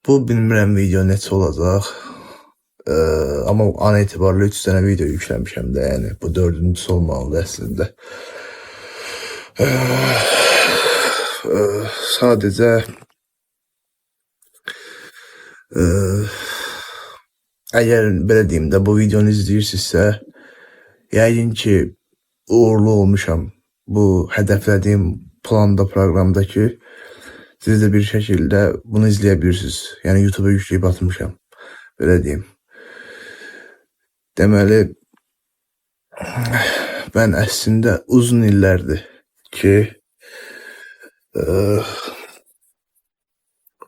Bu bilmirəm video neçə olacaq. Amma an etibarlı 3 dənə video yükləmişəm də, yəni bu dördüncüsü olmalıdır əslində. Sadəcə əgər belə deyim də bu videonu izləyirsinizsə, yəqin ki uğurlu olmuşam bu hədəflədiyim planda, proqramda ki siz də bir şəkildə bunu izləyə bilirsiniz. Yəni YouTube-a yükləyib atmışam. Belə deyim. Deməli, mən əslində uzun illərdir ki,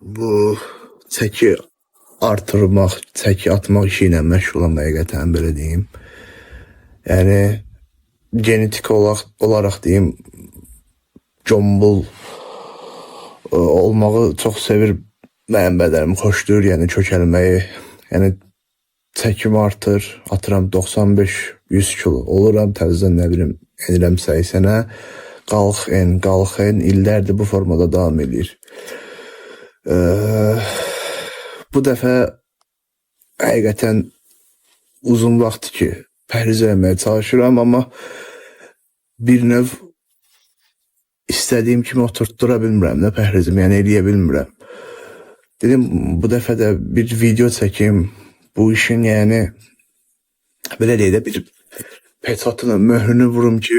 bu çəki artırmaq, çəki atmaq işi ilə məşğulam həqiqətən, belə deyim. Yəni genetik olaraq deyim, gombul olmağı çox sevir mənim bədənim, xoşlayır, yəni kökəlməyi. Yəni çəkim artır, atıram 95-100 kilo oluram, təzədən nə bilim enirəm 80-ə, qalx en, qalx en, illərdir bu formada davam eləyir. Bu dəfə həqiqətən uzun vaxtdır ki, pəhriz eləməyə çalışıram, amma bir növ istədiyim kimi oturtdura bilmirəm də pəhrizimi, yəni eləyə bilmirəm. Dedim bu dəfə də bir video çəkim, bu işin yəni belə deyək də bir peçatını, möhrünü vurum ki,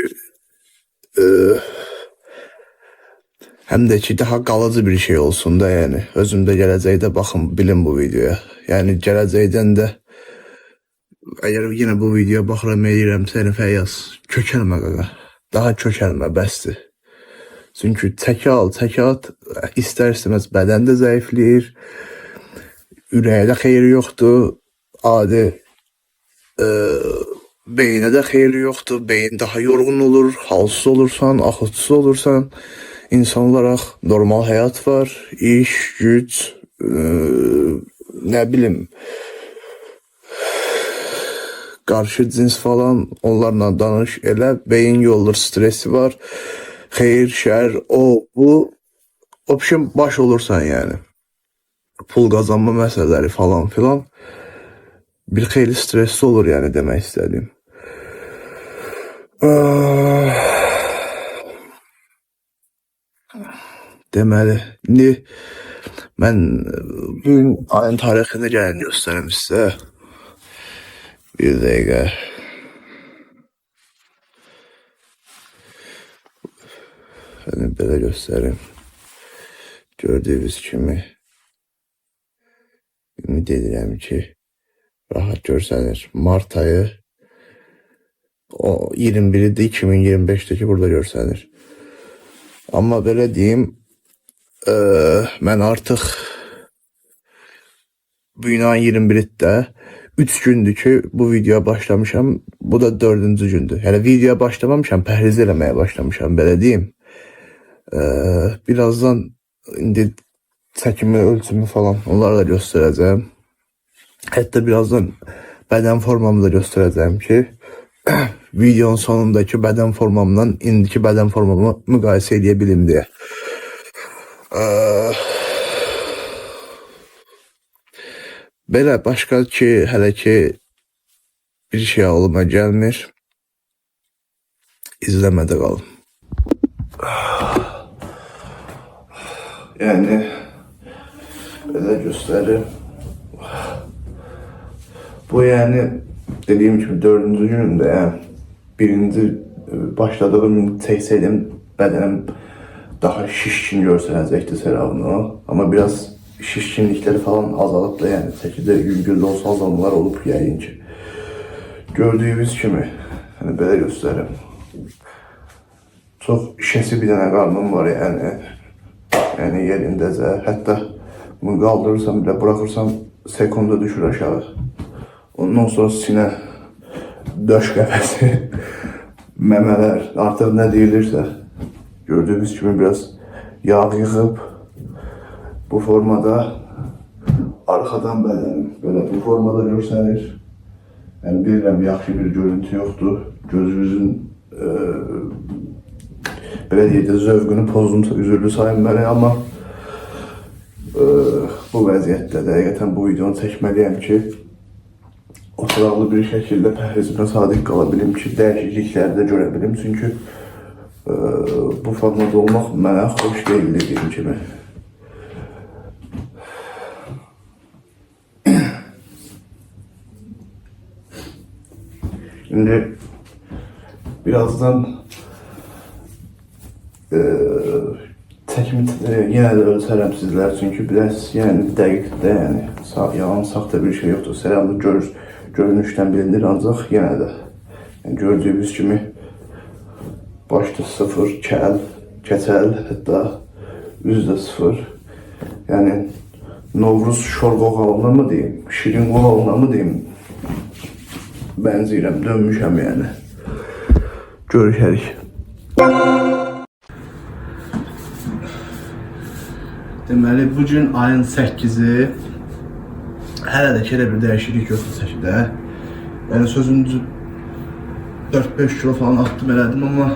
həm də ki daha qalıcı bir şey olsun da, yəni özüm də gələcəkdə baxın, bilin bu videoya. Yəni gələcəkdən də əgər yenə bu videoya baxıram eləyirəm, səni Fəyyaz, kökəlmə qaqa. Daha kökəlmə, bəsdir. Çünki çəki al, çəki at, istər-istəməz bədən də zəifləyir, ürəyə də xeyri yoxdur, adi beyinə də xeyri yoxdur, beyin daha yorğun olur, halsız olursan, axıtsız olursan. İnsan olaraq normal həyat var, iş, güc, nə bilim, qarşı cins falan, onlarla danış, elə, beyin yorulur, stresi var, xeyir, şər, o, bu, opşim baş olursan yəni. Pul qazanma məsələləri falan filan bir xeyli stresli olur yəni demək istədiyim. Deməli, indi mən bu gün ayın tarixini gəlin göstərim sizə. Bir dəqiqə. Yəni belə göstərim. Gördüyünüz kimi ümid edirəm ki, rahat görsənir. Mart ayı o 21-dir 2025-dəki burada görsənir. Amma belə deyim, mən artıq bu gün ayın 21-də 3 gündür ki bu videoya başlamışam. Bu da 4-cü gündür. Yəni videoya başlamamışam, pəhriz eləməyə başlamışam, belə deyim. Birazdan indi çəkimi, ölçümü falan onları da göstərəcəm. Hətta birazdan bədən formamı da göstərəcəm ki, videonun sonundakı bədən formamla indiki bədən formamı müqayisə eləyə bilim deyə. Belə başqa ki, hələ ki bir şey ağlıma gəlmir. İzləmədə qalın. Yəni belə göstərim. Bu yəni dediyim kimi 4-cü günümdə, yəni birinci başladığım gün çəksəydim bədənim daha şişkin görsənəcəkdi səravını. Amma biraz şişkinlikləri falan azalıb da, yəni çəkidə yüngül də olsa azalmalar olub yəqin ki. Gördüyünüz kimi, yəni belə göstərim. Çox şişesi bir dənə qarnım var yəni. Yəni yerindəcə. Hətta bunu qaldırırsam belə buraxırsam sekunda düşür aşağı. Ondan sonra sinə, döş qəfəsi, məmələr, artıq nə deyilirsə. Gördüyünüz kimi biraz yağ yığıb bu formada arxadan bədənim belə bu formada görsənir. Yəni bilirəm yaxşı bir görüntü yoxdur. Gözünüzün belə deyək də zövqünü pozdumsa üzürlü sayın məni, amma Bu vəziyyətdə də həqiqətən bu videonu çəkməliyəm ki, oturaqlı bir şəkildə pəhrizimə sadiq qala bilim ki, dəyişiklikləri də görə bilim. Çünki bu formada olmaq mənə xoş deyil dediyim kimi. İndi birazdan çəkimi yenə də ölçərəm sizlər. Çünki biraz yəni dəqiqdə, yəni yalan saxta bir şey yoxdur. Serialda görünüşdən bilinir, ancaq yenə də yəni, gördüyünüz kimi başda 0, kəl, keçəl, hətta üzdə 0. Yəni Novruz şorqoğalına mı deyim, şirin qoğalına mı deyim, bənzəyirəm, dönmüşəm yəni. Görüşərik. Deməli, bugün ayın 8-i, hələ də ki, elə bir dəyişiklik yoxdur çəkidə. Yəni sözün düzü 4-5 kilo falan atdım elədim, amma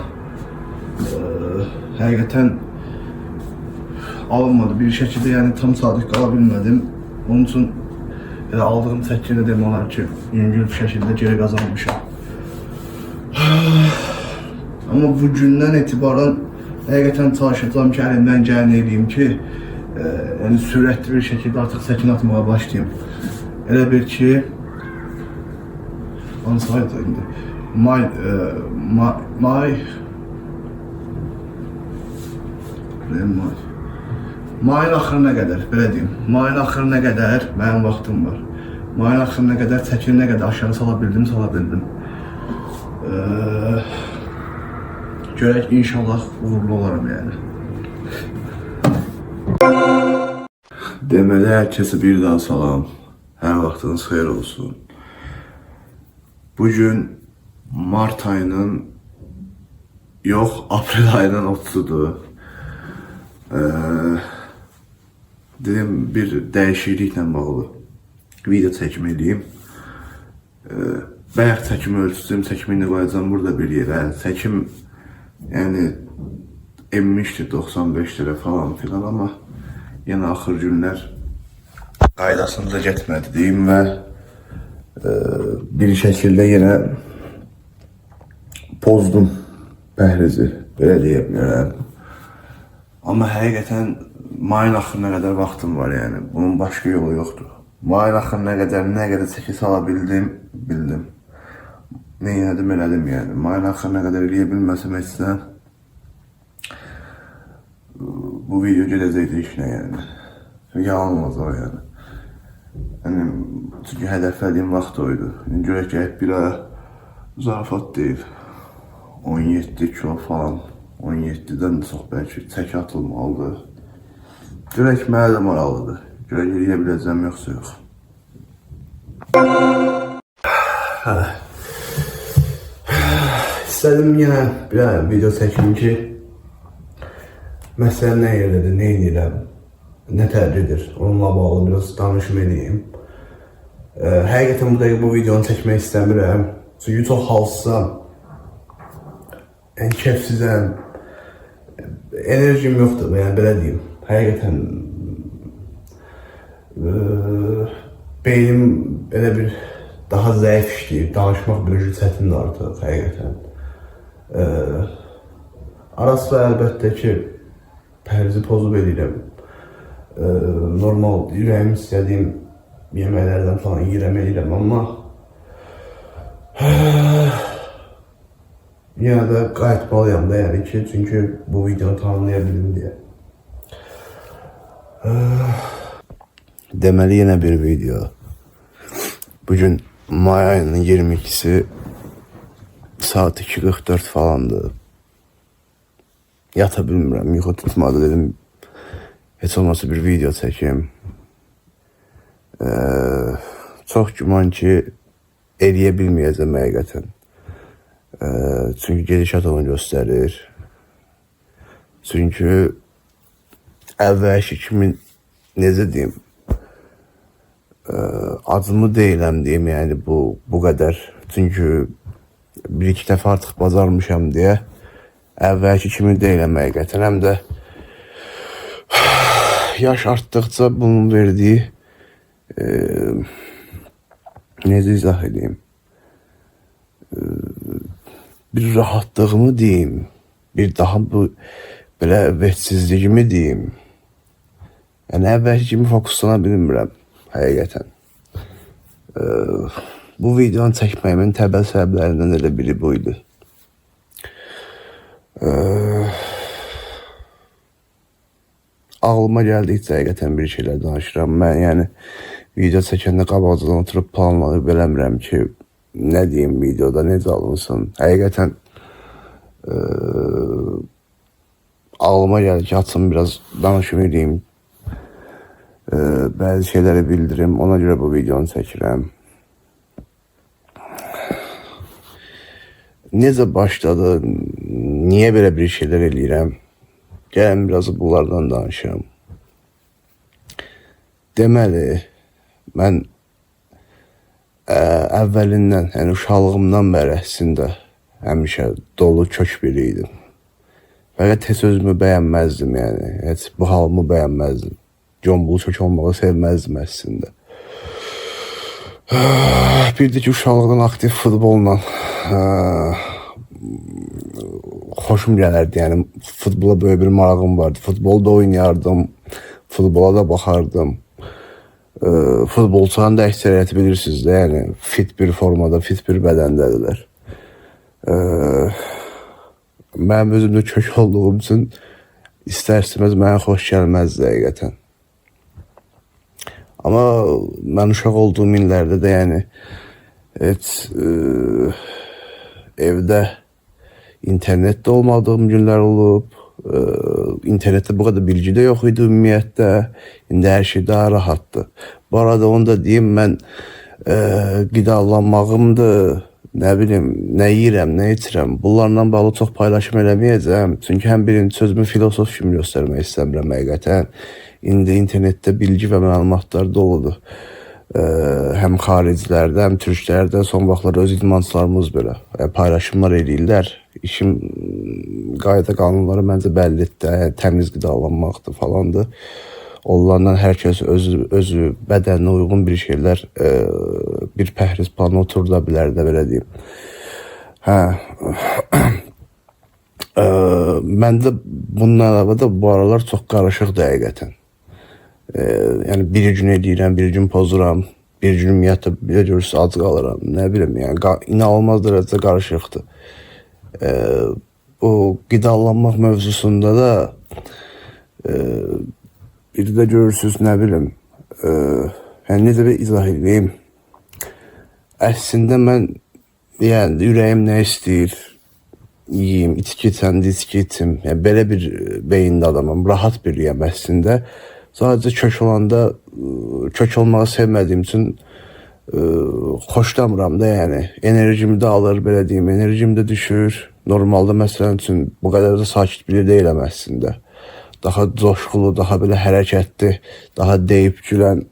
həqiqətən alınmadı. Bir şəkildə yəni tam sadiq qala bilmədim. Onun üçün elə aldığım çəkini demək olar ki, yüngül bir şəkildə geri qazanmışam. Amma bu gündən etibarən həqiqətən çalışacağam ki, əlimdən gələni eləyim ki, yəni sürətli bir şəkildə artıq çəkini atmağa başlayayım. Elə bil ki, hansı aydır indi? May, may, may, mayın axırına qədər, belə deyim, mayın axırına qədər mənim vaxtım var. Mayın axırına qədər çəkini nə qədər aşağı sala bildim, sala bildim. Görək inşallah uğurlu olaram yəni. Deməli, hər kəsə bir daha salam. Hər vaxtınız xeyir olsun. Bugün mart ayının, yox, aprel ayının 30-udur. Dedim, bir dəyişikliklə bağlı video çəkimi eləyim. Bayaq çəkimi ölçdüm, çəkimi indi qoyacağam burada bir yerə. Çəkim, yəni, enmişdi 95 lira falan filan, amma yenə axır günlər qaydasında getmədi deyim və bir şəkildə yenə pozdum pəhrizi, belə deyə bilərəm. Amma həqiqətən mayın axırına qədər vaxtım var yəni, bunun başqa yolu yoxdur. Mayın axırına qədər nə qədər çəki sala bildim, bildim. Nə elədim, elədim yəni. Mayın axırına qədər eləyə bilməsəm heç nə, bu video gedəcəkdi işinə yəni. Yalan olacaq yəni. Yəni, çünki hədəflədiyim vaxt o idi. İndi görək gəlib bir aya zarafat deyil. 17 kilo falan, 17-dən də çox bəlkə çəki atılmalıdır. Görək mənə də maraqlıdır. Görək eləyə biləcəm yoxsa yox. İstədim yenə bir video çəkim ki, məsələ nə yerdədir, nə edirəm, nə tərdir, onunla bağlı biraz danışım edeyim. Həqiqətən bu dəqiqə bu videonu çəkmək istəmirəm. Çünki çox halsızam, yəni kefsizəm, enerjim yoxdur, yəni belə deyim. Həqiqətən beynim elə bir daha zəif işləyir, danışmaq belə çətindir artıq həqiqətən. Arasıra əlbəttə ki, pəhrizi pozub eləyirəm. Normal ürəyim istədiyim yeməklərdən falan yiyirəm, eləyirəm, amma yenə də qayıtmalıyam da yəni ki, çünki bu videonu tamamlaya bilim deyə. Deməli, yenə bir video. Bugün may ayının 22-si saat 2:44 falandı. Yata bilmirəm, yuxu tutmadı, dedim heç olmasa bir video çəkim. Çox güman ki, eləyə bilməyəcəm həqiqətən. Çünki gedişat onu göstərir. Çünki əvvəlki kimi, necə deyim, acımı deyiləm deyim, yəni bu qədər. Çünki bir iki dəfə artıq bacarmışam deyə əvvəlki kimi deyiləm həqiqətən. Həm də Yaş artdıqca bunun verdiyi necə izah edeyim? Bir rahatlığımı deyim, bir daha bu belə vetsizliyimi deyim. Yəni əvvəlki kimi fokuslana bilmirəm həqiqətən. Bu videonu çəkməyimin təbəl səbəblərindən elə biri bu idi. Ağlıma gəldikcə həqiqətən bir şeylər danışıram. Mən yəni video çəkəndə qabaqcadan oturub planlayıb eləmirəm ki, nə deyim videoda, necə alınsın. Həqiqətən ağlıma gəldi ki, açım biraz danışım eləyim. Bəzi şeyləri bildirim. Ona görə bu videonu çəkirəm. Necə başladı, niyə belə bir şeylər eləyirəm? Gəlin biraz bunlardan danışım. Deməli, mən əvvəlindən, yəni uşaqlığımdan bəri əslində həmişə dolu kök biri idim. Fəqət heç özümü bəyənməzdim yəni, heç bu halımı bəyənməzdim. Gombul kök olmağı sevməzdim əslində. Bir də ki, uşaqlıqdan aktiv futbolla xoşum gələrdi. Yəni futbola böyük bir marağım vardı. Futbol da oynayardım, futbola da baxardım. Futbolçuların da əksəriyyəti bilirsiniz də, yəni fit bir formada, fit bir bədəndədirlər. Mənim özümdə kök olduğum üçün istər-istəməz mənə xoş gəlməzdi həqiqətən. Amma mən uşaq olduğum illərdə də yəni heç evdə internet də olmadığım günlər olub. İnternetdə bu qədər bilgi də yox idi ümumiyyətlə. İndi hər şey daha rahatdır. Bu arada onu da deyim, mən qidalanmağımdır, nə bilim, nə yeyirəm, nə içirəm. Bunlarla bağlı çox paylaşım eləməyəcəm. Çünki həm birinci sözümü filosof kimi göstərmək istəmirəm həqiqətən. İndi internetdə bilgi və məlumatlar doludur. Həm xaricilərdə, həm türklərdə son vaxtlar öz idmançılarımız belə paylaşımlar eləyirlər. İşin qayda qanunları məncə bəllidir də, yəni, təmiz qidalanmaqdır falandır. Onlardan hər kəs özü bədəninə uyğun bir şeylər, bir pəhriz planı oturda bilər də, belə deyim. Hə, məndə bundan əlavə də bu aralar çox qarışıqdır həqiqətən. Yəni bir gün eləyirəm, bir gün pozuram, bir gün ümumiyyətlə bir görürsünüz ac qalıram, nə bilim, yəni inanılmaz dərəcədə qarışıqdır. Bu qidalanmaq mövzusunda da bir də görürsünüz, nə bilim, yəni necə bir izah edeyim. Əslində mən, yəni ürəyim nə istəyir, yiyeyim, içki içəndə içki içim. Yəni belə bir beyində adamam, rahat biriyəm əslində. Sadəcə kök olanda, kök olmağı sevmədiyim üçün xoşlamıram da, yəni. Enerjimi də alır, belə deyim, enerjim də düşür. Normalda məsələn üçün bu qədər də sakit biri deyiləm əslində. Daha coşqulu, daha belə hərəkətli, daha deyib gülən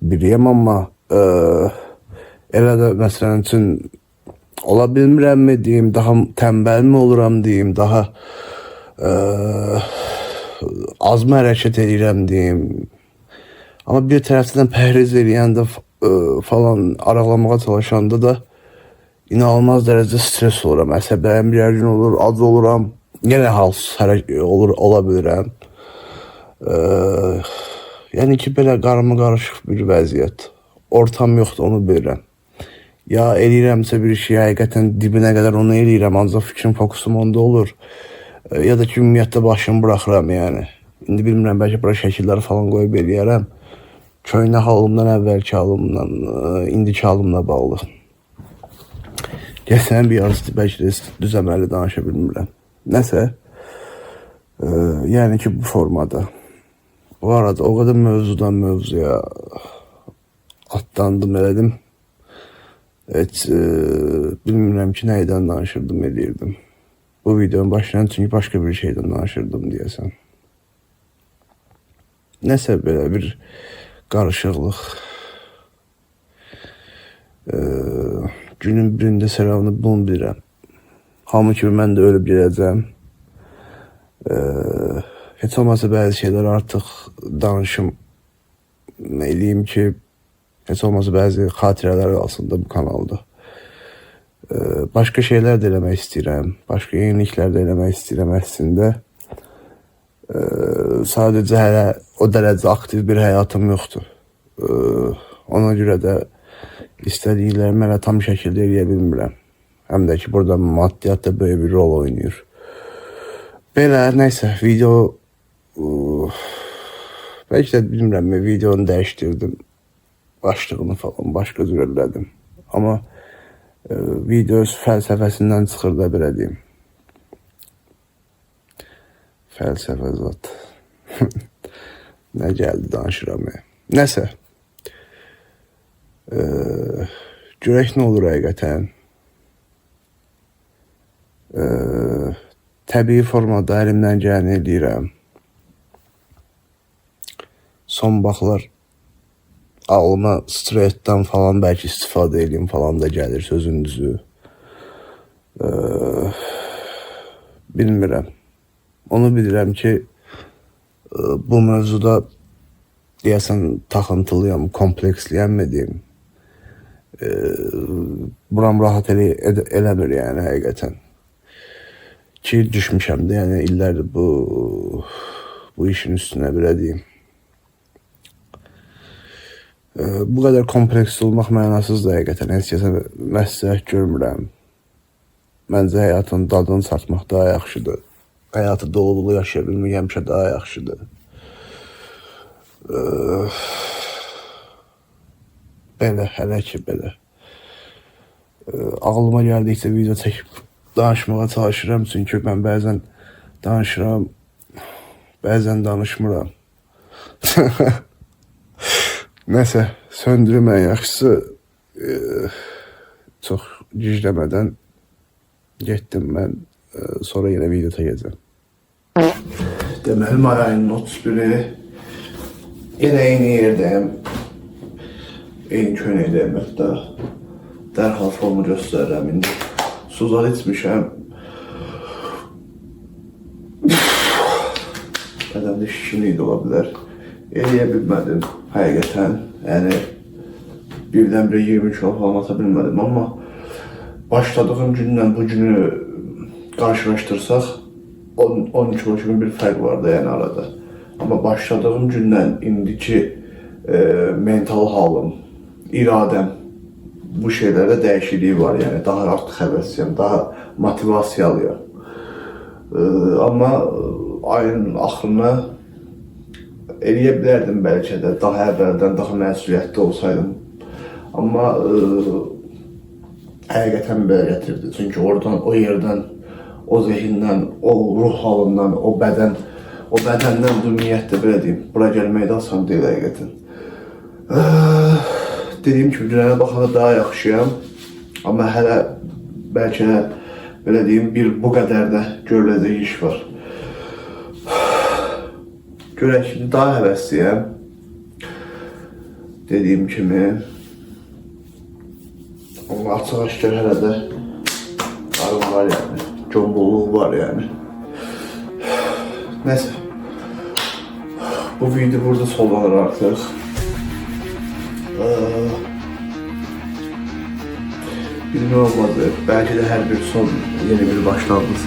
biriyəm, amma elə də məsələn üçün ola bilmirəmmi deyim, daha tənbəlmi oluram deyim, daha az mı hərəkət edirəm deyim. Amma bir tərəfdən pəhriz eləyəndə falan araqlamağa çalışanda da inanılmaz dərəcədə stres oluram. Əsəblərim gərgin olur, ac oluram. Yenə halsız olur, ola bilirəm. Yəni ki, belə qarma qarışıq bir vəziyyət. Ortam yoxdur, onu bilirəm. Ya eləyirəmsə bir şey, həqiqətən dibinə qədər onu eləyirəm, ancaq fikrim, fokusum onda olur. Ya da ki, ümumiyyətlə başımı buraxıram yəni. İndi bilmirəm, bəlkə bura şəkillər falan qoyub eləyərəm. Köhnə halımdan, əvvəlki halımdan, indiki halımla bağlı. Gəlsəm bir yarısı bəlkə də düz əməlli danışa bilmirəm. Nəsə, yəni ki, bu formada. Bu arada o qədər mövzudan mövzuya atlandım, elədim. Heç bilmirəm ki, nəydən danışırdım, eləyirdim. Bu videonun başından çünki başqa bir şeydən danışırdım deyəsən. Nəsə belə bir qarışıqlıq. Günün birində səlamını bunu bilirəm. Hamı kimi mən də ölüb gedəcəm. Heç olmasa bəzi şeylər artıq danışım, eləyim ki, heç olmasa bəzi xatirələr qalsın da bu kanalda. Başqa şeylər də eləmək istəyirəm, başqa yeniliklər də eləmək istəyirəm əslində. Sadəcə hələ o dərəcə aktiv bir həyatım yoxdur. Ona görə də istədiklərimi hələ tam şəkildə eləyə bilmirəm. Həm də ki, burada maddiyyat da böyük bir rol oynayır. Belə, nəysə, video... Bəlkə də bilmirəm, videonu dəyişdirdim. Başlığını falan başqa cür elədim. Amma video öz fəlsəfəsindən çıxır da, belə deyim. Fəlsəfə zat. Nə gəldi danışıram ya. Nəsə. Görək nə olur həqiqətən. Təbii formada əlimdən gələni eləyirəm. Son baxlar ağlıma steroiddən falan bəlkə istifadə eləyim falan da gəlir, sözün düzü. Bilmirəm. Onu bilirəm ki, bu mövzuda deyəsən taxıntılıyam, kompleksliyəm mi deyim. Buram rahat eləmir yəni həqiqətən. Ki düşmüşəm də, yəni illərdir bu işin üstünə, belə deyim. Bu qədər kompleksli olmaq mənasızdır həqiqətən. Heç kəsə məsləhət görmürəm. Məncə həyatın dadını çatmaq daha yaxşıdır. Həyatı dolu-dolu yaşaya bilmək həmişə daha yaxşıdır. Belə, hələ ki belə. Ağlıma gəldikcə video çəkib danışmağa çalışıram. Çünki mən bəzən danışıram, bəzən danışmıram. Nəsə, söndürüm ən yaxşısı. Çox gicləmədən getdim mən. Sonra yenə video çəkəcəm. Deməli, may ayının 31-i. Yenə eyni yerdəyim. Eyni köynəkdəyim hətta. Dərhal formu göstərirəm indi. Su zad içmişəm. Bədəndə şişkinlik də ola bilər. Eləyə bilmədim həqiqətən. Yəni birdən-birə 20 kilo falan ata bilmədim, amma başladığım gündən bu günü qarşılaşdırsaq 10 kilo kimi bir fərq vardı yəni arada. Amma başladığım gündən indiki mental halım, iradəm, bu şeylərdə dəyişikliyi var. Yəni daha artıq həvəsliyəm, daha motivasiyalıyam. Amma ayın axırına eləyə bilərdim bəlkə də, daha əvvəldən daha məsuliyyətli olsaydım. Amma həqiqətən belə gətirdi. Çünki oradan, o yerdən, o zehindən, o ruh halından, o bədəndən bu niyyətlə, belə deyim, bura gəlmək də asan deyil həqiqətən. Dediyim kimi, dünənə baxanda daha yaxşıyam. Amma hələ bəlkə də, belə deyim, bir bu qədər də görüləcək iş var. Görək, şimdi daha həvəsliyəm. Dediyim kimi. Amma açıq-aşkar hələ də qarın var yəni. Combulluq var yəni. Nəsə. Bu video burada sonlanır artıq. Bilmem olmadı. Belki de her bir son yeni bir başlangıç.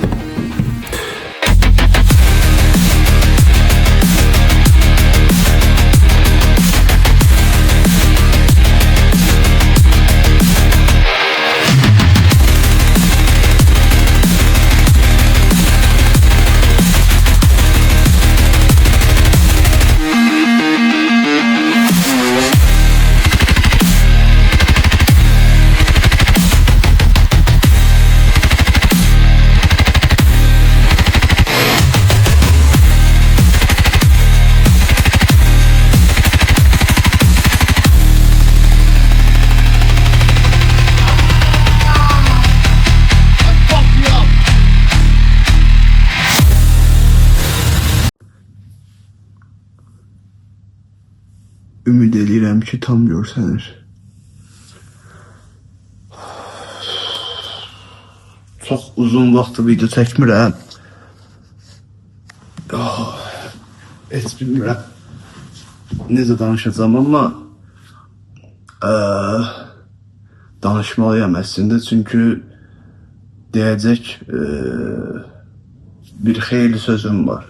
Ümid eləyirəm ki, tam görsənir. Çox uzun vaxtı video çəkmirəm. Heç bilmirəm necə danışacağam, amma danışmalıyam əslində, çünki deyəcək bir xeyli sözüm var.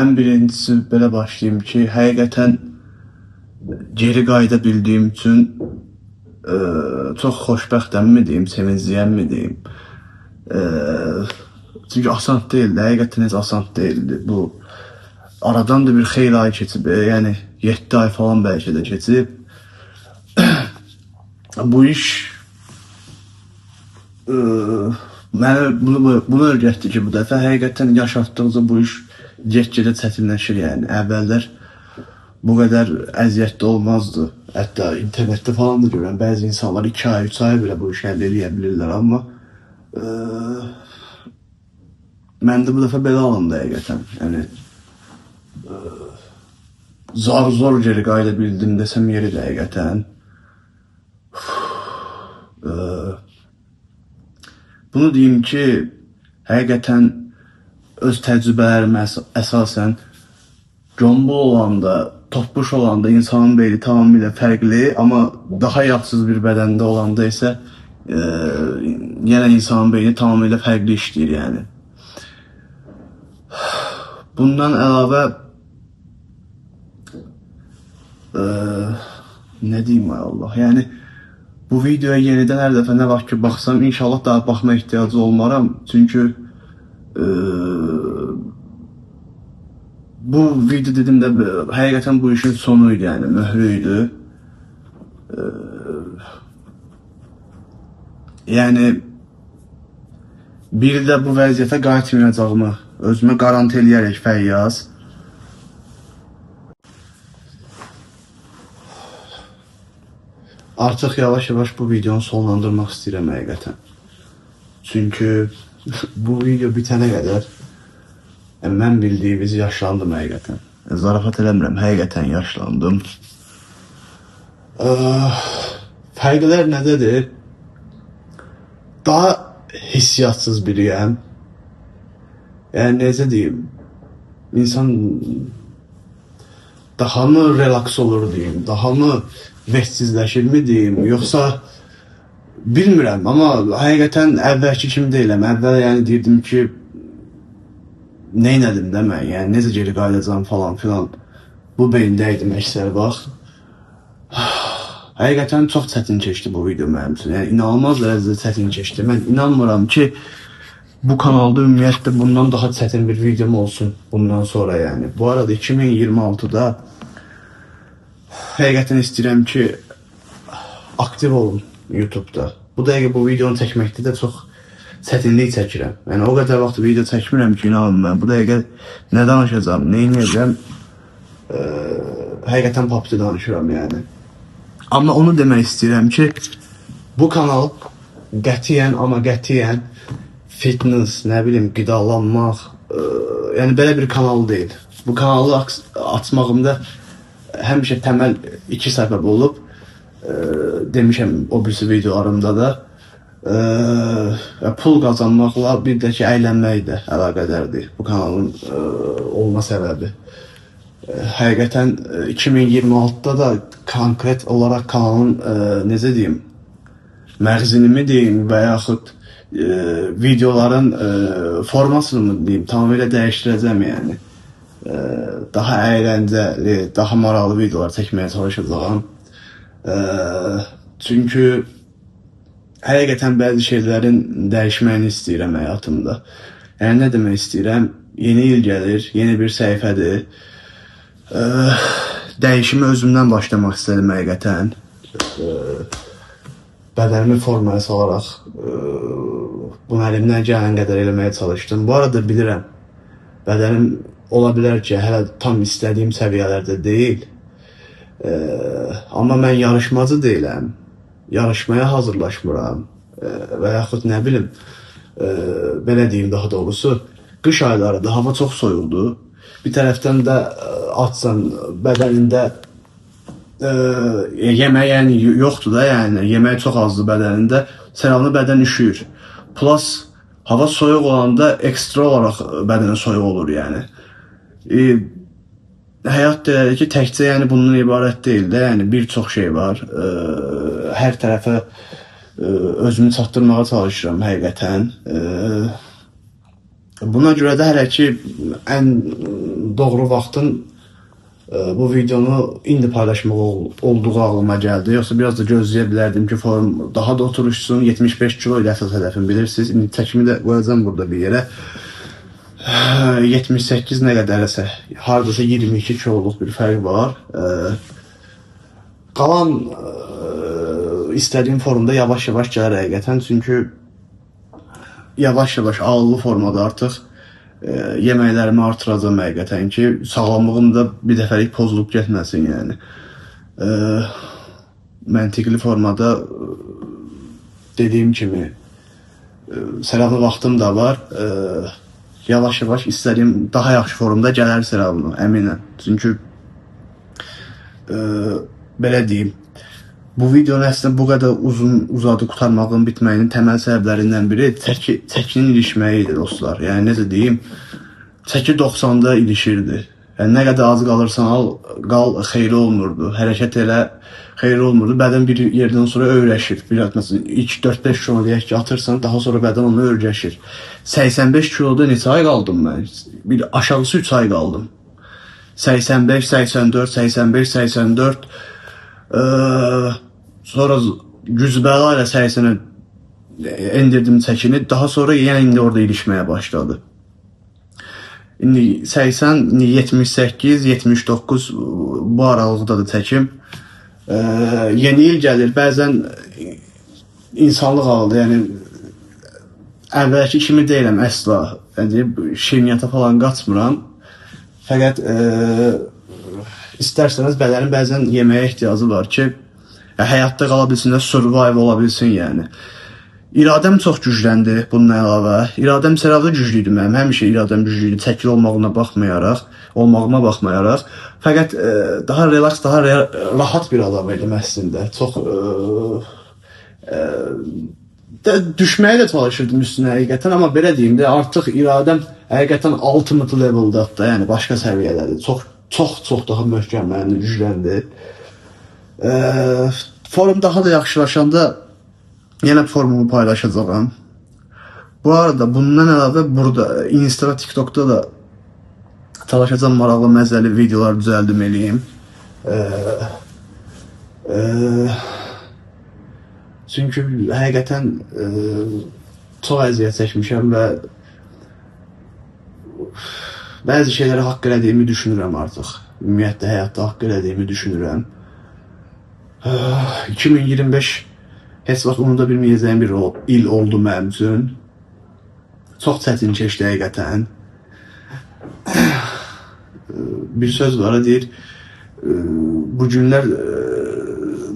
Ən birincisi belə başlayım ki, həqiqətən geri qayıda bildiyim üçün çox xoşbəxtəmmi deyim, sevincliyəmmi deyim. Çünki asan deyildi, həqiqətən heç asan deyildi bu. Aradan da bir xeyli ay keçib, yəni 7 ay falan bəlkə də keçib. Bu iş mənə bunu öyrətdi ki, bu dəfə həqiqətən yaş artdıqca bu iş get-gedə çətinləşir yəni. Əvvəllər bu qədər əziyyətli olmazdı. Hətta internetdə falan da görürəm, bəzi insanlar 2 ay, 3 ay belə bu işi əldə edə bilirlər, amma məndə bu dəfə belə alındı həqiqətən. Yəni zar zor geri qayıda bildim desəm yeridir həqiqətən. Bunu deyim ki, həqiqətən öz təcrübələrimə əsasən gombul olanda, topbuş olanda insanın beyni tamamilə fərqli, amma daha yağsız bir bədəndə olanda isə yenə insanın beyni tamamilə fərqli işləyir yəni. Bundan əlavə nə deyim ay Allah, yəni bu videoya yenidən hər dəfə nə vaxt ki baxsam, inşallah daha baxma ehtiyacı olmaram, çünki bu video dedim də həqiqətən bu işin sonu idi, yəni möhrü idi. Yəni bir də bu vəziyyətə qayıtmayacağımı özümə qaranti eləyərək Fəyyaz. Artıq yavaş-yavaş bu videonu sonlandırmaq istəyirəm həqiqətən. Çünki bu video bitənə qədər mən bildiyiniz yaşlandım həqiqətən. Zarafat eləmirəm, həqiqətən yaşlandım. Fərqlər nədədir? Daha hissiyatsız biriyəm. Yəni necə deyim, insan daha mı relaks olur deyim, daha mı vəhtsizləşirmi deyim, yoxsa bilmirəm, amma həqiqətən əvvəlki kimi deyiləm. Əvvəl yəni deyirdim ki, neynədim də mən, yəni necə geri qayıdacağam falan filan. Bu beyində idim əksər vaxt. Həqiqətən çox çətin keçdi bu video mənim üçün. Yəni inanılmaz dərəcədə çətin keçdi. Mən inanmıram ki, bu kanalda ümumiyyətlə bundan daha çətin bir videom olsun bundan sonra yəni. Bu arada 2026-da həqiqətən istəyirəm ki, aktiv olum YouTube-da. Bu dəqiqə bu videonu çəkməkdə də çox çətinlik çəkirəm. Yəni o qədər vaxt video çəkmirəm ki, inanın mən. Bu dəqiqə nə danışacağam, nə eləyəcəm, həqiqətən papıcı danışıram yəni. Amma onu demək istəyirəm ki, bu kanal qətiyyən, amma qətiyyən fitness, nə bilim, qidalanmaq, yəni belə bir kanal deyil. Bu kanalı açmağımda həmişə təməl iki səbəb olub. Demişəm o birisi videolarımda da. Pul qazanmaqla bir də ki, əylənmək də əlaqədardır bu kanalın olma səbəbi. Həqiqətən 2026-da da konkret olaraq kanalın necə deyim, məğzinimi deyim və yaxud videoların formasını mı deyim, tamamilə dəyişdirəcəm yəni. Daha əyləncəli, daha maraqlı videolar çəkməyə çalışacağam. Çünki həqiqətən bəzi şeylərin dəyişməyini istəyirəm həyatımda. Yəni nə demək istəyirəm? Yeni il gəlir, yeni bir səhifədir. Dəyişimi özümdən başlamaq istədim həqiqətən. Bədənimi formaya salaraq bunu əlimdən gələn qədər eləməyə çalışdım. Bu arada bilirəm, bədənim ola bilər ki, hələ tam istədiyim səviyyələrdə deyil. Amma mən yarışmacı deyiləm. Yarışmaya hazırlaşmıram. Və yaxud nə bilim, belə deyim daha doğrusu, qış aylarıdır, hava çox soyuqdur. Bir tərəfdən də açsan, bədənində yemək yəni yoxdur da, yəni yemək çox azdır bədənində. Səravlı bədən üşüyür. Plus Hava soyuq olanda ekstra olaraq bədənə soyuq olur yəni. Həyat da elədir ki, təkcə yəni bundan ibarət deyil də, yəni bir çox şey var. Hər tərəfə özümü çatdırmağa çalışıram həqiqətən. Buna görə də hələ ki ən doğru vaxtın bu videonu indi paylaşmaq olduğu ağlıma gəldi. Yoxsa biraz da gözləyə bilərdim ki, form daha da oturuşsun. 75 kilo idi əsas hədəfim, bilirsiniz. İndi çəkimi də qoyacağam burada bir yerə. 78 nə qədərsə, hardasa 22 kiloluq bir fərq var. Qalan istədiyim formda yavaş-yavaş gəlir həqiqətən. Çünki yavaş-yavaş ağıllı formada artıq yeməklərimi artıracağam həqiqətən ki, sağlamlığım da bir dəfəlik pozulub getməsin yəni. Məntiqli formada dediyim kimi səraflı vaxtım da var. Yavaş-yavaş istədiyim daha yaxşı formda gələr səraflı, əminəm. Çünki belə deyim, bu videonun əslində bu qədər uzun uzadı qurtarmağın bitməyinin təməl səbəblərindən biri çəkinin ilişməyi idi dostlar. Yəni necə deyim, çəki 90-da ilişirdi. Yəni nə qədər az qalırsan al, qal xeyri olmurdu. Hərəkət elə xeyri olmurdu. Bədən bir yerdən sonra öyrəşir. Bir məsələn ilk 4-5 kilo deyək ki, atırsan, daha sonra bədən onu öyrəşir. 85 kiloda neçə ay qaldım mən? Bir aşağısı 3 ay qaldım. 85, 84, 85, 84. Sonra gücbəla ilə 80-ə endirdim çəkini. Daha sonra yenə indi orada ilişməyə başladı. İndi 80, indi 78, 79 bu aralıqdadır çəkim. Yeni il gəlir. Bəzən insanlıq halıdır. Yəni əvvəlki kimi deyiləm əsla. Yəni şirniyyata falan qaçmıram. Fəqət istərsəniz bədənin bəzən yeməyə ehtiyacı var ki, həyatda qala bilsin də, survive ola bilsin yəni. İradəm çox gücləndi bundan əlavə. İradəm səraflı güclü idi mənim. Həmişə iradəm güclü idi, çəkili olmağına baxmayaraq, Fəqət daha relaks, daha rahat bir adam idim əslində. Çox düşməyə də çalışırdım üstünə həqiqətən, amma belə deyim də, artıq iradəm həqiqətən ultimate level'dadır da, yəni başqa səviyyədədir. Çox çox daha möhkəmləndi, gücləndi. Form daha da yaxşılaşanda yenə formumu paylaşacağam. Bu arada bundan əlavə burada Insta və TikTokda da çalışacağam maraqlı, məzəli videolar düzəldim eləyim. Çünki həqiqətən çox əziyyət çəkmişəm və bəzi şeyləri haqq elədiyimi düşünürəm artıq. Ümumiyyətlə həyatda haqq elədiyimi düşünürəm. 2025 heç vaxt unuda bilməyəcəyim bir il oldu mənim üçün. Çox çətin keçdi həqiqətən. Bir söz var, deyir, bu günlər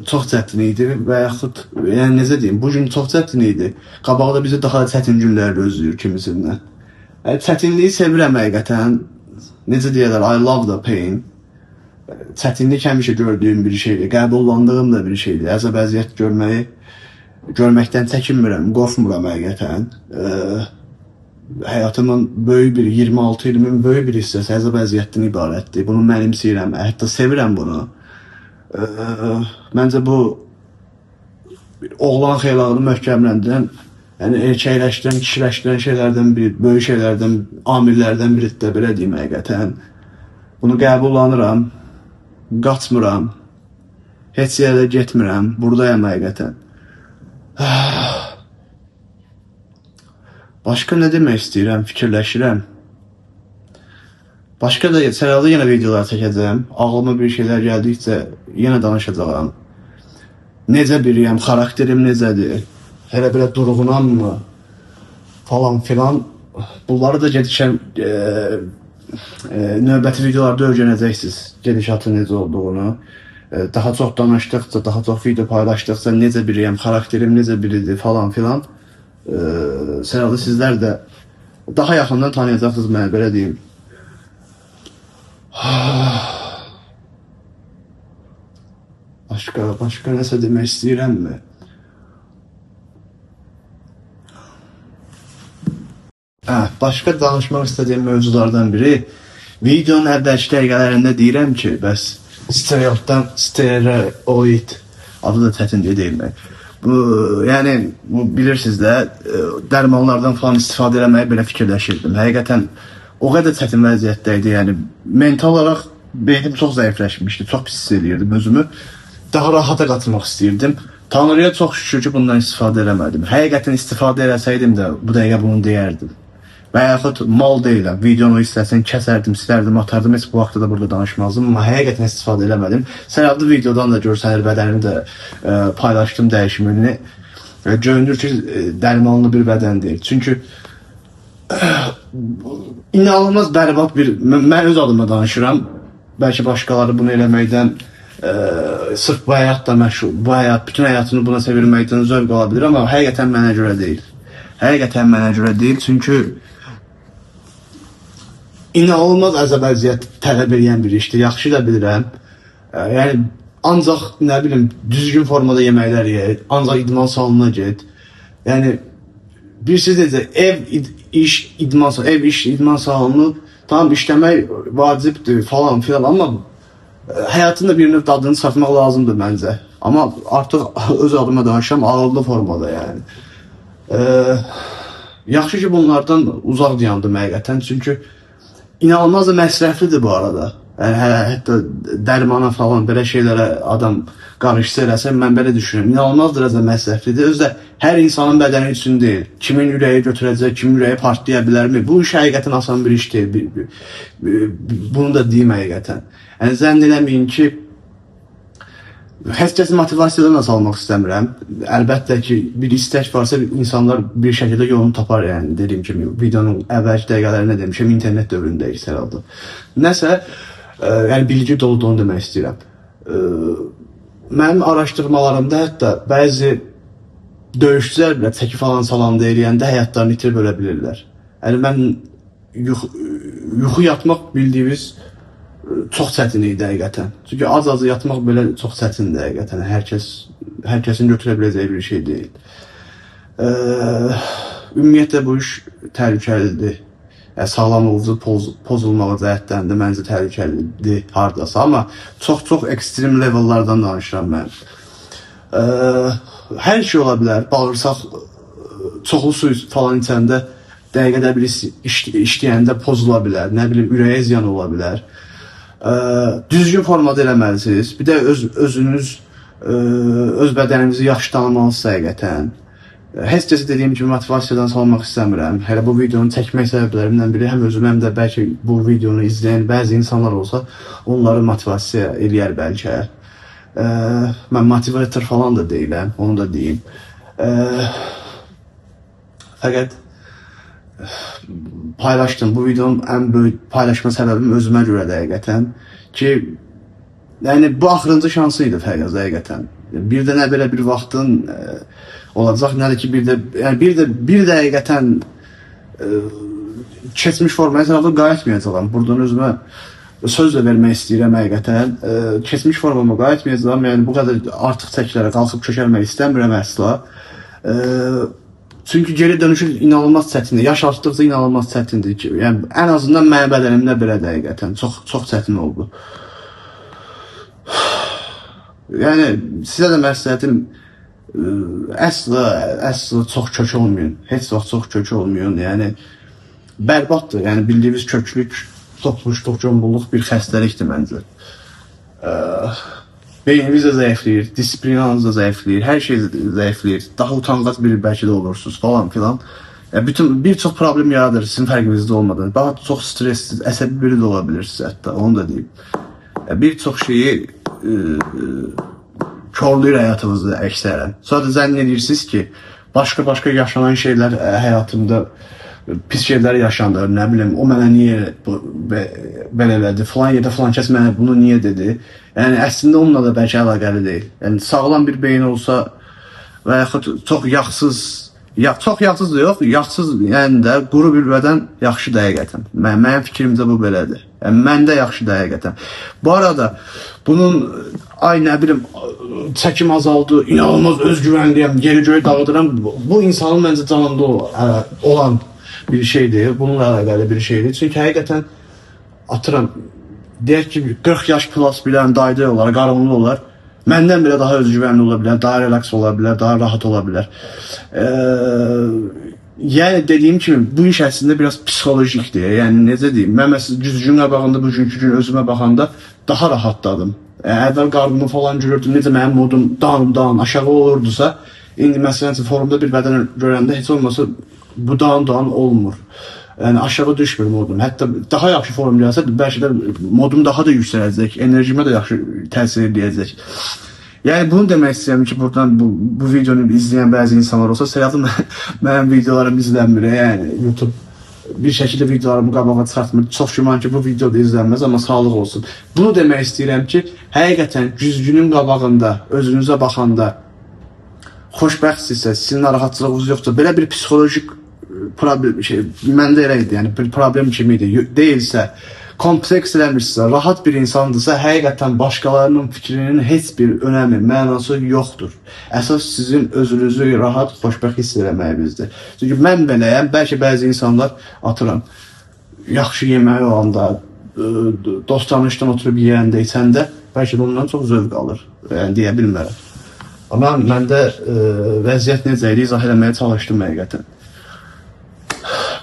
çox çətin idi və yaxud, yəni necə deyim, bu gün çox çətin idi. Qabaqda bizi daha da çətin günlər gözləyir kimisindən. Çətinliyi sevirəm həqiqətən. Necə deyirlər, I love the pain. Çətinlik həmişə gördüyüm bir şeydir, qəbullandığım da bir şeydir. Əzab əziyyət görməkdən çəkinmirəm, qorxmuram həqiqətən. Həyatımın böyük bir 26 ilimin böyük bir hissəsi əzab əziyyətdən ibarətdir. Bunu mənimsəyirəm, hətta sevirəm bunu. Məncə bu oğlan xeylağını möhkəmləndirən, yəni erkəkləşdirən, kişiləşdirən şeylərdən biri, böyük şeylərdən, amillərdən biridir də, belə deyim həqiqətən. Bunu qəbullanıram, qaçmıram, heç yerə getmirəm, buradayam həqiqətən. Başqa nə demək istəyirəm, fikirləşirəm. Başqa da səralda yenə videolar çəkəcəyəm. Ağlıma bir şeylər gəldikcə yenə danışacağam. Necə biriyəm, xarakterim necədir, hələ belə durğunam mı, falan filan. Bunları da gedişən növbəti videolarda öyrənəcəksiniz gedişatın necə olduğunu. Daha çox danışdıqca, daha çox video paylaşdıqca necə biriyəm, xarakterim necə biridir falan filan. Səralda sizlər də daha yaxından tanıyacaqsınız məni, belə deyim. Başqa nəsə demək istəyirəmmi? Başqa danışmaq istədiyim mövzulardan biri, videonun əvvəlki dəqiqələrində deyirəm ki, bəs stereotdan stereoid adı da çətin deyilmək. Bu, yəni bu bilirsiniz də, dərmanlardan falan istifadə eləməyi belə fikirləşirdim. Həqiqətən o qədər çətin vəziyyətdə idi, yəni mental olaraq beynim çox zəifləşmişdi, çox pis hiss eləyirdim özümü. Daha rahata qatılmaq istəyirdim. Tanrıya çox şükür ki, bundan istifadə eləmədim. Həqiqətən istifadə eləsəydim də bu dəqiqə bunu deyərdim. Və yaxud mal deyiləm, videonu hissəsini kəsərdim, silərdim, atardım, heç bu vaxtda da burada danışmazdım. Amma həqiqətən istifadə eləmədim. Sərhədli videodan da görsənir, bədənimi də paylaşdım dəyişimini. Görünür ki, dərmanlı bir bədən deyil. Çünki inanılmaz bərbad bir, mən öz adıma danışıram. Bəlkə başqaları bunu eləməkdən sırf bu həyatla məşğul, bu həyat, bütün həyatını buna çevirməkdən zövq ala bilər, amma həqiqətən mənə görə deyil. Həqiqətən mənə görə deyil, çünki inanılmaz əzab əziyyət tələb edən bir işdir. Yaxşı da bilirəm. Yəni ancaq nə bilim düzgün formada yeməklər ye, ancaq idman salonuna get. Yəni bilirsiniz necə ev iş idman ev iş idman salonu tamam işləmək vacibdir falan filan, amma həyatın da bir növ dadını çıxartmaq lazımdır məncə. Amma artıq öz adıma danışıram ağıllı formada yəni. Yaxşı ki bunlardan uzaq dayandım həqiqətən, çünki inanılmaz da məsrəflidir bu arada. Yəni hətta dərmana falan belə şeylərə adam qarışsa eləsə, mən belə düşünürəm. İnanılmaz dərəcədə məsrəflidir. Özü də hər insanın bədəni üçün deyil. Kimin ürəyi götürəcək, kimin ürəyi partlaya bilərmi? Bu iş həqiqətən asan bir iş deyil. Bunu da deyim həqiqətən. Yəni zənn eləməyin ki, heç kəsi motivasiyadan da salmaq istəmirəm. Əlbəttə ki, bir istək varsa insanlar bir şəkildə yolunu tapar, yəni dediyim kimi videonun əvvəlki dəqiqələrində demişəm, internet dövründəyik hər halda. Nəsə, yəni bilgi doludur, onu demək istəyirəm. Mənim araşdırmalarımda hətta bəzi döyüşçülər belə çəki falan salanda eləyəndə həyatlarını itirib ölə bilirlər. Yəni mən yuxu yatmaq bildiyimiz çox çətin idi həqiqətən. Çünki az-az yatmaq belə çox çətindir həqiqətən. Hər kəsin götürə biləcəyi bir şey deyil. Ümumiyyətlə bu iş təhlükəlidir. Yəni, sağlamlığınızı pozulmağı cəhətdən də məncə təhlükəlidir hardasa, amma çox-çox ekstrem levellardan danışıram mən. Hər şey ola bilər. Bağırsaq çoxlu su falan içəndə dəqiqədə bir işləyəndə pozula bilər. Nə bilim, ürəyə ziyan ola bilər. Düzgün formada eləməlisiniz. Bir də özünüz öz bədəninizi yaxşı tanımalısınız həqiqətən. Heç kəsi dediyim kimi motivasiyadan salmaq istəmirəm. Hələ bu videonu çəkmək səbəblərimdən biri həm özüm, həm də bəlkə bu videonu izləyən bəzi insanlar olsa, onları motivasiya eləyər bəlkə. Mən motivator falan da deyiləm, onu da deyim. Fəqət paylaşdım. Bu videonun ən böyük paylaşma səbəbim özümə görə də həqiqətən ki, yəni bu axırıncı şansı idi fəqət həqiqətən. Bir də nə belə bir vaxtın olacaq, nə də ki bir də, yəni bir də həqiqətən keçmiş formaya tərəfdə qayıtmayacağam. Buradan özümə söz də vermək istəyirəm həqiqətən. Keçmiş formama qayıtmayacağam. Yəni bu qədər artıq çəkilərə qalxıb kökəlmək istəmirəm əsla. Çünki geri dönüşü inanılmaz çətindir. Yaş artdıqca inanılmaz çətindir ki, yəni ən azından mənim bədənimdə belə də həqiqətən çox çətin oldu. Yəni sizə də məsləhətim əsla çox kök olmayın. Heç vaxt çox kök olmayın. Yəni bərbaddır. Yəni bildiyiniz köklük, topmuşluq, gombulluq bir xəstəlikdir məncə. Beyniniz də zəifləyir, disiplinanız da zəifləyir, hər şey zəifləyir. Daha utangac bir bəlkə də olursunuz falan filan. Yəni bütün bir çox problem yaradır sizin fərqinizdə olmadan. Daha çox stressiz, əsəbi biri də ola bilirsiniz hətta, onu da deyim. Yəni bir çox şeyi korlayır həyatınızda əksərən. Sonra da zənn edirsiniz ki, başqa-başqa yaşanan şeylər həyatımda pis şeylər yaşandı. Nə bilim, o mənə niyə belə elədi, filan yerdə filan kəs mənə bunu niyə dedi. Yəni əslində onunla da bəlkə əlaqəli deyil. Yəni sağlam bir beyin olsa və yaxud çox yağsız, ya çox yağsız da yox, yağsız, yəni də quru bir bədən yaxşıdır həqiqətən. Mənim fikrimcə bu belədir. Yəni məndə yaxşıdır həqiqətən. Bu arada bunun ay nə bilim çəkim azaldı, inanılmaz özgüvənliyəm, yeri göyə dağıdıram. Bu insanın məncə canında olan bir şeydir. Bununla əlaqəli bir şeydir. Çünki həqiqətən atıram, deyək ki, 40 yaş plus bilən dayı olar, qarınlı olar. Məndən belə daha özgüvənli ola bilər, daha relaks ola bilər, daha rahat ola bilər. Yəni dediyim kimi bu iş əslində biraz psixolojikdir. Yəni necə deyim, mən məsələn güzgünün qabağında bugünkü gün özümə baxanda daha rahatladım. Əvvəl qarnımı falan görürdüm, necə mənim modum down aşağı olurdusa, indi məsələn forumda bir bədən görəndə heç olmasa bu down olmur. Yəni aşağı düşmür modum. Hətta daha yaxşı form gəlsə bəlkə də modum daha da yüksələcək, enerjimə də yaxşı təsir eləyəcək. Yəni bunu demək istəyirəm ki, buradan bu videonu izləyən bəzi insanlar olsa, sayalım mənim videolarım izlənmir. Yəni YouTube bir şəkildə videolarımı qabağa çıxartmır. Çox güman ki, bu video da izlənməz, amma sağlıq olsun. Bunu demək istəyirəm ki, həqiqətən güzgünün qabağında özünüzə baxanda xoşbəxtsinizsə, sizin narahatçılığınız yoxdur. Belə bir psixolojik problem şey məndə elə idi. Yəni bir problem kimi idi. Deyilsə, kompleks eləmirsinizsə, rahat bir insandırsa, həqiqətən başqalarının fikrinin heç bir önəmi, mənası yoxdur. Əsas sizin özünüzü rahat, xoşbəxt hiss eləməyinizdir. Çünki mən beləyəm, bəlkə bəzi insanlar atıram, yaxşı yeməyi olanda, dost tanışdan oturub yeyəndə, içəndə bəlkə də ondan çox zövq alır. Yəni deyə bilmərəm. Amma məndə vəziyyət necə idi izah eləməyə çalışdım həqiqətən.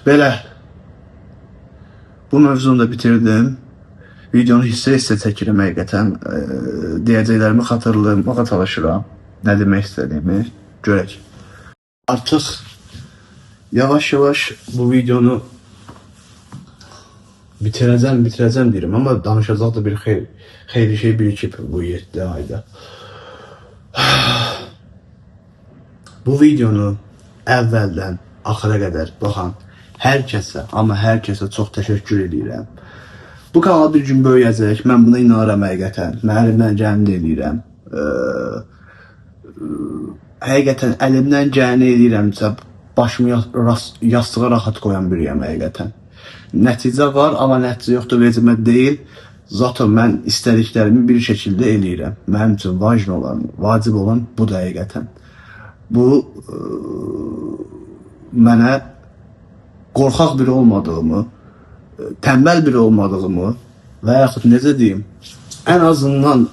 Belə bu mövzunu da bitirdim. Videonu hissə-hissə çəkirəm həqiqətən. Deyəcəklərimi xatırlamağa çalışıram. Nə demək istədiyimi görək. Artıq yavaş-yavaş bu videonu bitirəcəm deyirəm, amma danışacaq da bir xeyli şey birikib bu 7 ayda. Bu videonu əvvəldən axıra qədər baxan hər kəsə, amma hər kəsə çox təşəkkür edirəm. Bu kanal bir gün böyüyəcək. Mən buna inanıram həqiqətən. Mən əlimdən gələni də eləyirəm. Həqiqətən əlimdən gələni eləyirəmsə, başımı yastığa rahat qoyan biriyəm həqiqətən. Nəticə var, amma nəticə yoxdur, vecimə deyil. Zaten mən istədiklərimi bir şəkildə eləyirəm. Mənim üçün vacib olan, vacib olan budur həqiqətən. Bu mənə qorxaq biri olmadığımı, tənbəl biri olmadığımı və yaxud necə deyim, ən azından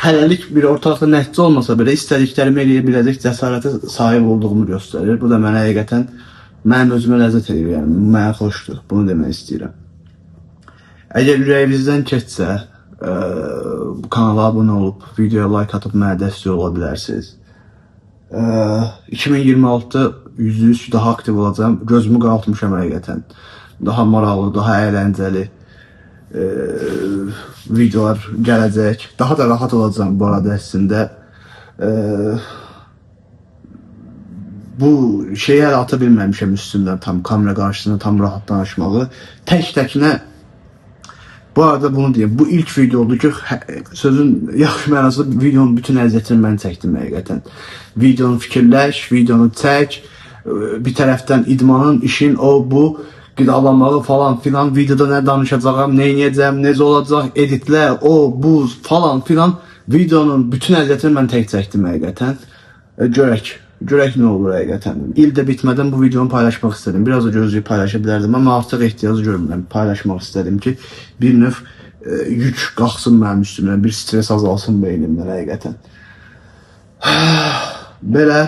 hələlik bir ortalıqda nəticə olmasa belə istədiklərimi eləyə biləcək cəsarətə sahib olduğumu göstərir. Bu da mənə həqiqətən mənim özümə ləzzət edir, yəni mənə xoşdur. Bunu demək istəyirəm. Əgər ürəyinizdən keçsə, kanala abunə olub, videoya like atıb mənə dəstək ola bilərsiniz. 2026 %100 daha aktiv olacağam. Gözümü qaraltmışam həqiqətən. Daha maraqlı, daha əyləncəli videolar gələcək. Daha da rahat olacağam bu arada əslində. Bu şeyi hələ ata bilməmişəm üstümdən tam kamera qarşısında tam rahat danışmağı. Tək-təkinə bu arada bunu deyim. Bu ilk video oldu ki, sözün yaxşı mənasında videonun bütün əziyyətini mən çəkdim həqiqətən. Videonu fikirləş, videonu çək, bir tərəfdən idmanın, işin, o, bu, qidalanmağı falan filan, videoda nə danışacağam, nə edəcəm, necə olacaq, editlər, o, bu falan filan. Videonun bütün əziyyətini mən tək çəkdim həqiqətən. Görək. Görək nə olur həqiqətən. İl də bitmədən bu videonu paylaşmaq istədim. Biraz da gözləyib paylaşa bilərdim, amma artıq ehtiyac görmürəm. Paylaşmaq istədim ki, bir növ yük qalxsın mənim üstümdən, bir stres azalsın beynimdən həqiqətən. Belə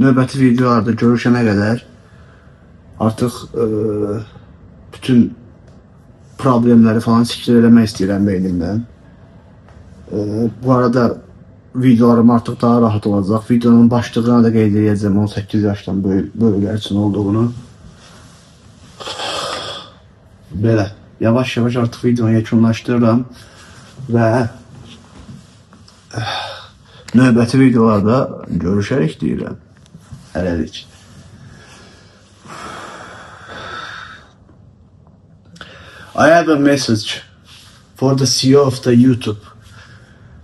növbəti videolarda görüşənə qədər artıq bütün problemləri falan siktir eləmək istəyirəm beynimdən. Bu arada videolarım artıq daha rahat olacaq. Videonun başlığına da qeyd edəcəm 18 yaşdan böyüklər üçün olduğunu. Belə yavaş-yavaş artıq videonu yekunlaşdırıram və növbəti videolarda görüşərik deyirəm. Hələlik. I have a message for the CEO of the YouTube.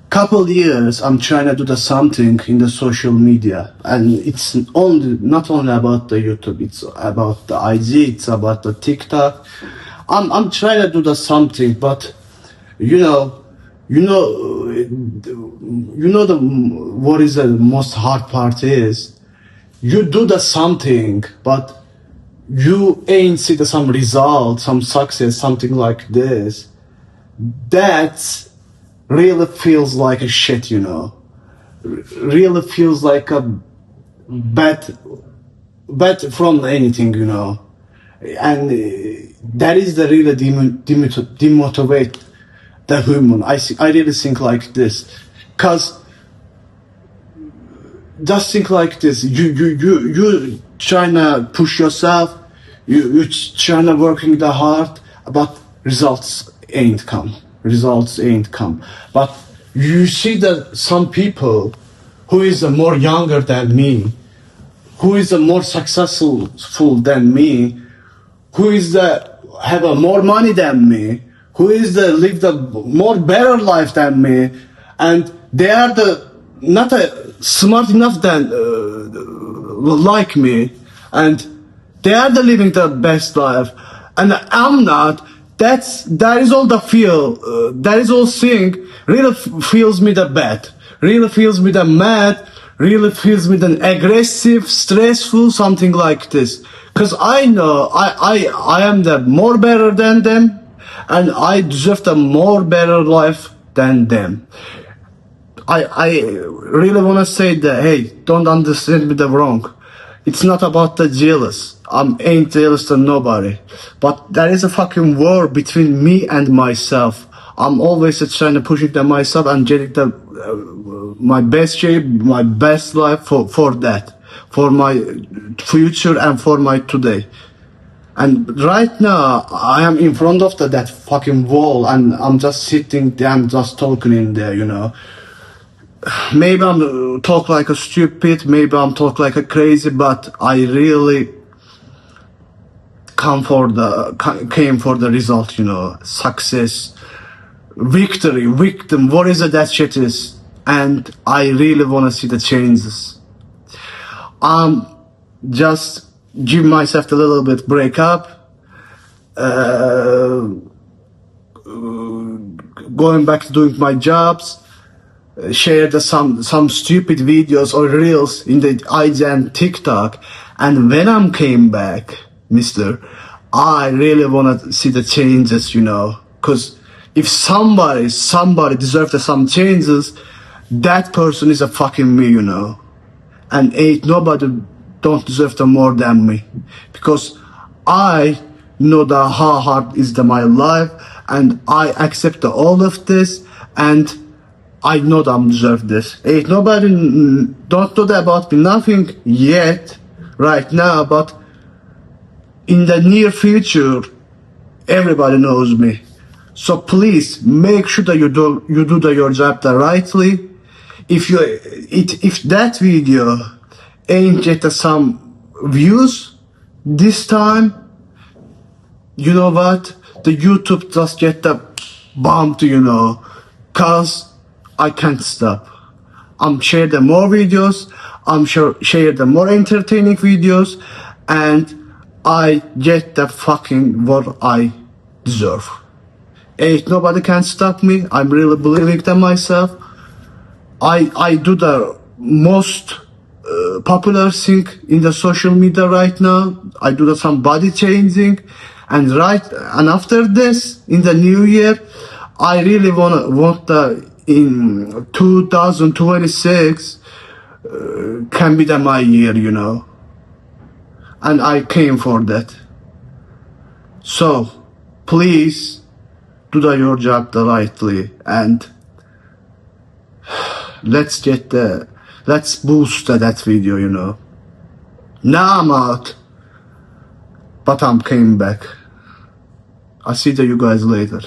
Couple years I'm trying to do the something in the social media, and it's only not only about the YouTube, it's about the IG, it's about the TikTok. I'm trying to do the something, but you know the what is the most hard part is You do the something, but you ain't see the some result, some success, something like this. That really feels like a shit, you know. Really feels like a bad, bad from anything, you know. And that is the really demotivate the human. I see, I really think like this, 'cause just think like this. You trying to push yourself. You trying to working the hard, but results ain't come. Results ain't come. But you see that some people who is more younger than me, who is more successful than me, who is the have a more money than me, who is the live the more better life than me, and they are the not a smart enough than like me, and they are the living the best life, and I'm not. That is all the feel. That is all thing really feels me the bad. Really feels me the mad. Really feels me the aggressive, stressful, something like this. 'Cause I know I am the more better than them, and I deserve the more better life than them. I really wanna say that, hey, don't understand me the wrong. It's not about the jealous. I'm ain't jealous to nobody. But there is a fucking war between me and myself. I'm always trying to push it to myself and getting the my best shape, my best life for that. For my future and for my today. And right now, I am in front of that fucking wall, and I'm just sitting there, I'm just talking in there, you know. Maybe I'm talk like a stupid, maybe I'm talk like a crazy, but I really came for the result, you know, success, victory, victim, what is it that shit is, and I really want to see the changes. Just give myself a little bit break up, going back to doing my jobs, share the some stupid videos or reels in the IG and TikTok, and when I came back, mister, I really want to see the changes, you know, 'cause if somebody deserves some changes, that person is a fucking me, you know. And ain't nobody don't deserve the more than me, because I know the how hard is the my life, and I accept the all of this, and I know that I'm deserve this. Ain't nobody don't know that about me nothing yet right now, but in the near future, everybody knows me. So please make sure that you do your job the rightly. If that video ain't get some views this time, you know what? The YouTube just get the bumped, you know, 'cause I can't stop. I'm share the more videos, I'm share the more entertaining videos, and I get the fucking what I deserve. Ain't nobody can stop me. I'm really believing that myself. I do the most popular thing in the social media right now. I do the some body changing, and after this in the new year, I really want the in 2026 can be the my year, you know. And I came for that. So please do your job the rightly, and let's boost that video, you know. Now I'm out, but I'm came back. I'll see you guys later.